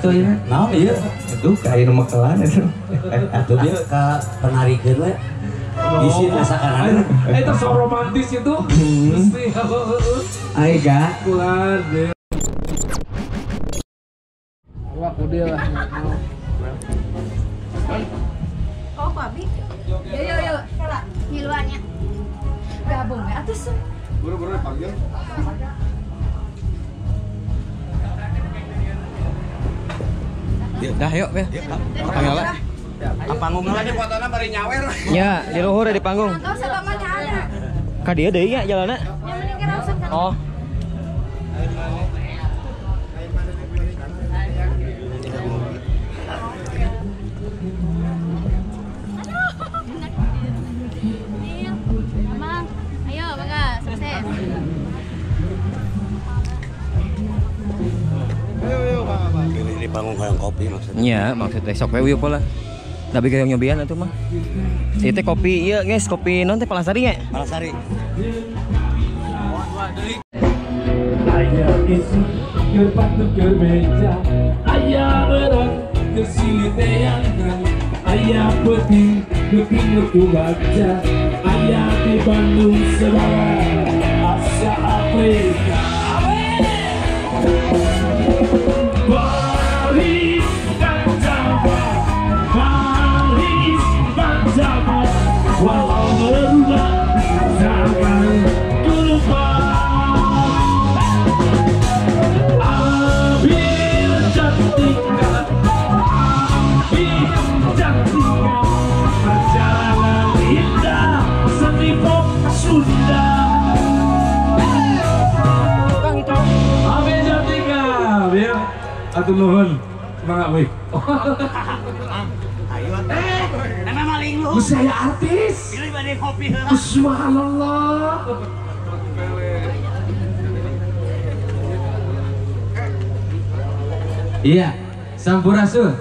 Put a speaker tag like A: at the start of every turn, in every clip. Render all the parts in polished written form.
A: atuh ieu.
B: Naon ieu?
A: Aduh, ka aya nu mekelan eta.
B: Atuh dia ka penarikeun we. Isi masakan.
C: Itu so romantis itu. Mesti
A: Ayo ga.
C: Kulan deh. Wah, udah lah.
D: Oh, Abi. Yo yo yo, kala ngiluannya. Gabung ya atuh sih.
E: Buru-buru dipanggil.
F: Dah yuk, ya. Panggil lah.
B: Panggung lagi fotona bari nyawer.
F: Ya, di luhur di panggung. Ka dieu deui nya jalanna. Oh.
D: Amang, ayo bangga, sukses.
B: Pilih di panggung hoyong kopi maksudnya.
F: Iya, maksudnya sok we pola. Tapi kayak nyobian atuh mah. Itu kopi iya guys, kopi non teh Palasari ya?
B: Palasari.
C: Aya isu keur patu keur beca, aya beurang keur silih teangan, aya peuting keur pinggir ku baca, aya di Bandung Semarang, Asia Afrika. Paris Jawa, Paris Jawa, walau berubah takkan ku lupa. Ambil cantika, ambil cantika, perjalanan indah seni pop Sunda. Ambil cantika, biar atur nuhun, semangat wih.
B: Ayo nama maling lu.
C: Saya artis.
B: Pilih bade kopi heula.
C: Subhanallah.
A: Iya, sampurasun.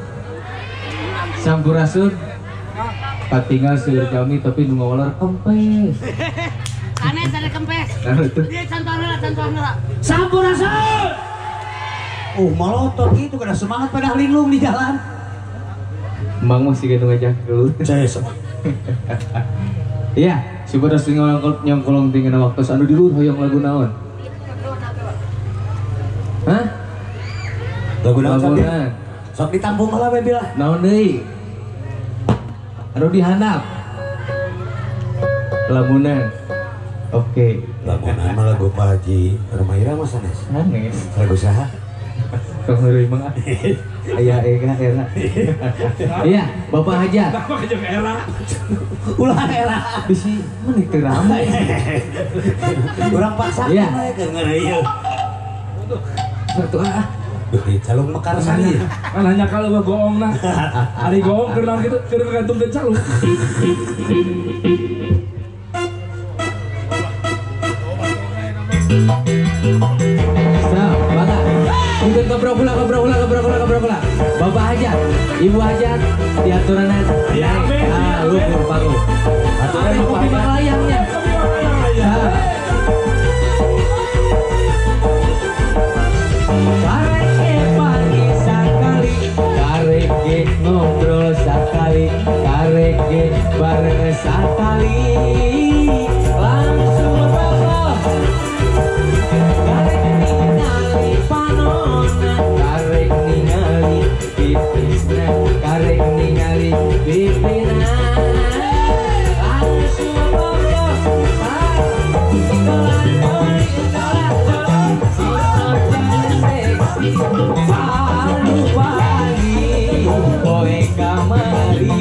A: Sampurasun. Patinggal seueur kami tapi nu ngawalor kempes.
G: Sanes ada kempes.
A: Nah, itu.
G: Ieu contohna lah, contohna lah.
C: Sampurasun.
B: Oh, malotot gitu kada semangat pada linglung di jalan.
A: Mang masih gitu ngajak dulu.
B: Saya sama.
A: Iya, sampurasun nyongkolong tinggal waktu anu di luhur hoyong lagu naon? Hah?
B: Lagu naon sok? Sok ditampung heula we bila.
A: Naon deui? Anu dihandap. Lamunan. Oke.
B: Lamunan mah lagu Pak Haji Rhoma Irama sanes.
A: Sanes.
B: Lagu saha?
A: Tong heureuy mah. Aya ega era. Iya, Bapak Hajat.
C: Bapak jeung era.
B: Ulah era.
A: Bisi mun teu rame.
B: Urang paksa
A: Iya.
B: keur ngeureui ieu.
A: Satu ah.
B: Duh, calung mekar sari.
C: Kan hanya kalau mah goong nah. Ari goong keur naon kitu keur gantung teh calung.
A: Stop, bangga. Mungkin kebrok pula, kebrok pula, kebrok pula, kebrok pula. Bapak Hajat, Ibu Hajat, diaturanan naik ah, luhur panggung. Aturan Bapak Hajat. Layangnya. Kareke pagi sekali, kareke ngobrol sekali, kareke bareng sekali, langsung ngobrol. Karek ningali panona, karek ningali pipisna, karek ningali pipina, langsung ngobrol. Palu-wali, poe kamari.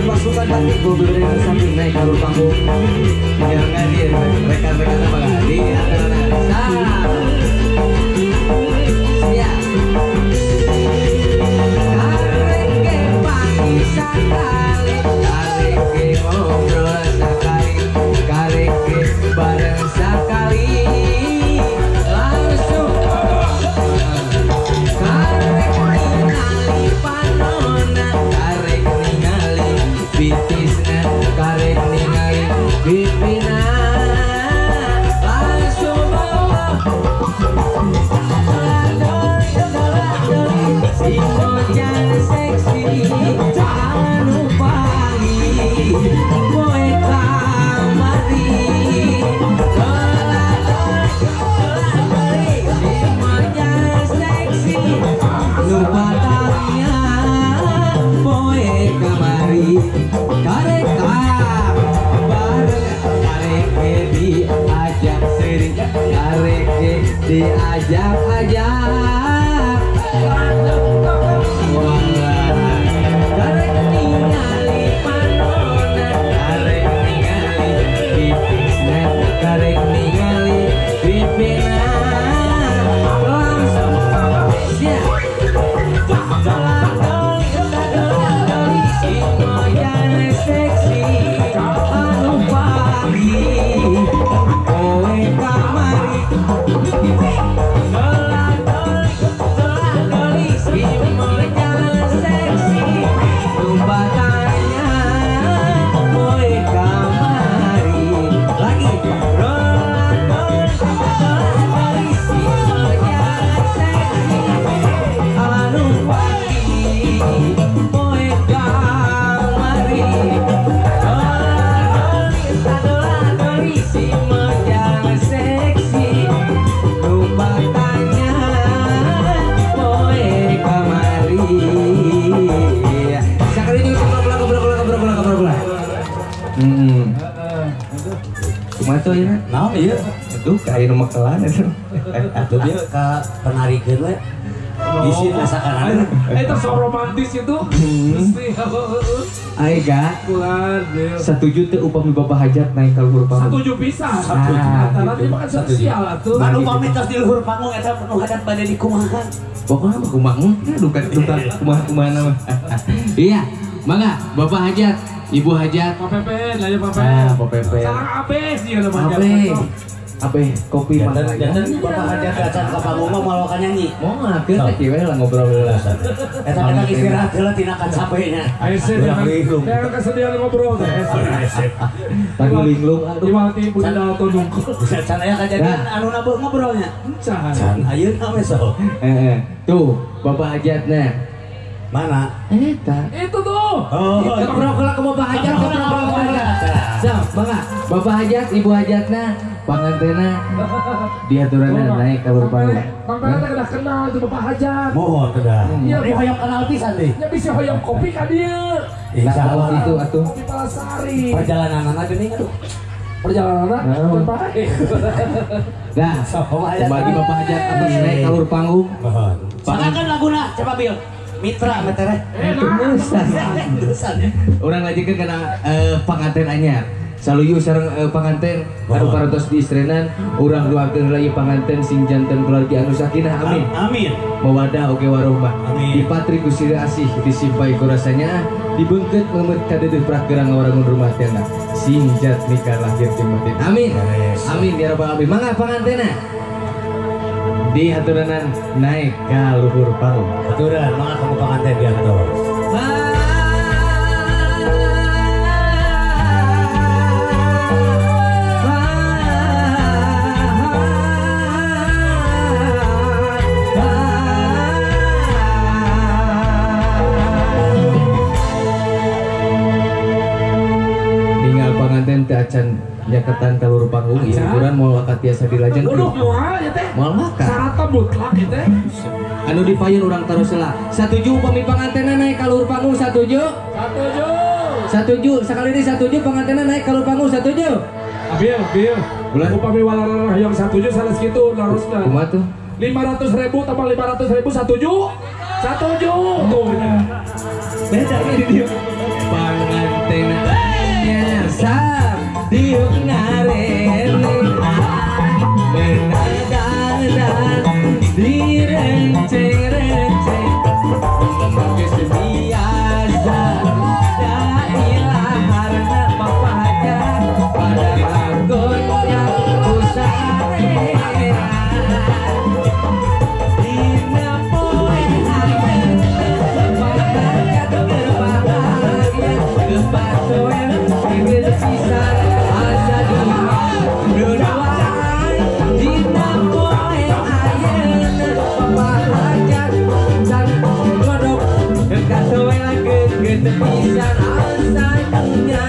A: Pasukan batik beberapa samping naik ke panggung. Jangan dia rekan-rekan apa di siap. Kareke pagi. poe kamari. Dola doli si mojang seksi nu batangnya poe kamari. Kareka bareng kareke diajak sering kareke diajak-ajak. Karek ningali panona, karek ningali pipisna, karek ningali pipina. Langsung sia. Dola doli dola doli si mojang seksi anu pagi poe kamari. Dola doli dola doli si mojang seksi nu batangnya poe kamari. Lagi dola doli dola doli si mojang seksi anu pagi poe kamari. Dola doli dola doli si mojang seksi nu batangnya poe kamari. Sakali juga kebrok kebrok kebrok kebrok kebrok. Kumaha tuh ieu?
B: Naon ieu?
A: Aduh, kayak nu makelan eta.
B: Atuh dia ka penarikeun we. Isin masakan.
C: Itu so romantis itu. Mesti
A: Ai ga
C: kulan.
A: Setuju teu upami Bapak hajat naik ka luhur panggung?
C: Setuju pisan.
A: Setuju.
C: Antara dia makan sosial atuh.
B: Anu pamit tos di luhur panggung eta penuh hajat bade dikumahan.
A: Pokoknya mah kumaha duka duka kumaha kumaha mah. Iya, mangga Bapak hajat, Ibu hajat.
C: Pak Pepen, ayo Pak Pepen.
A: Ah, Pak Pepen.
C: Sarang abes dia namanya.
A: Abe. Abe, kopi mangga.
B: Janten Bapak hajat acan ka panggung mah moal ka nyanyi.
A: Moal keur teh we lah ngobrol heula.
B: Eta eta istirahat heula tina kacape nya.
C: Ayo jangan kesedihan ngobrol teh.
A: Tadi linglung aduh.
C: Iwal ti Budi Dalton nungku.
B: Can aya kajadian anu nabeuh ngobrolnya.
C: Can.
B: Can ayeuna we sok.
A: Heeh. Tuh, Bapak hajatna.
B: Mana?
A: Eta.
C: Itu tuh.
B: Oh,
A: keprok lah ke Bapak hajat, keprok Bapak hajat. Sok, mangga. Bapak hajat, Ibu hajatna, pangantena diaturanna naik ka luhur panggung.
C: Bang Pele teh kedah kenal itu Bapak hajat.
B: Mohon kedah.
C: Iya,
B: ini hoyong kenal pisan deh.
C: Ya bisa hoyong kopi ka dieu.
A: Insyaallah itu atuh.
C: Kopi Palasari.
B: Perjalananana geuning aduh.
C: Perjalananana baik.
A: Nah, bagi Bapak hajat atas naik ka luhur panggung.
B: Mohon. Sangakeun laguna coba Bil. Mitra metereh.
A: Terusan. Urang lanjutkeun kana panganten anyar. Saluyu sareng panganten anu parantos diistrenan, urang doakeun heula ieu panganten sing janten keluarga anu sakinah. Amin.
B: Amin.
A: Mawadah oge warohmah.
B: Amin.
A: Dipatri ku sirih asih, disimpai ku rasanya, dibeungkeut meumeut kadeudeuh pragerang ngawarangun rumah tenda. Sing jatmika lahir jeung batin. Amin. Amin ya rabbal alamin. Mangga pangantena. Dihaturanan naik ka luhur panggung.
B: Haturan mangga kamu panganten diantos.
A: Ninggal panganten teu acan nyaketan ka luhur panggung ieu hiburan moal wakat tiasa dilajengkeun.
C: Waduh moal ya teh.
A: Moal wakat.
C: Syaratna mutlak ieu teh.
A: Anu dipayun urang taros heula. Satuju upami pangantena naik ka luhur panggung satuju?
C: Satuju.
A: Satuju sakali deui satuju pangantena naik ka luhur panggung satuju?
C: Abil, bil.
A: Bulan
C: upami walarana hoyong satuju sanes kitu larusna.
A: Kumaha tuh?
C: 500.000 tambah 500.000 satuju? Satuju. Tuh.
A: Beda ini dia. Pangantena anyar sam diuk ngarere menadadan direnceng-renceng geus biasa dailaharna Bapak hajat pada lagonnya ku sarean dina poe ayeuna Bapak hajat berbahagia kepatoen geus pisan asa duduan dina poe ayeuna Bapak hajat can godok katoel geus pisan asanya.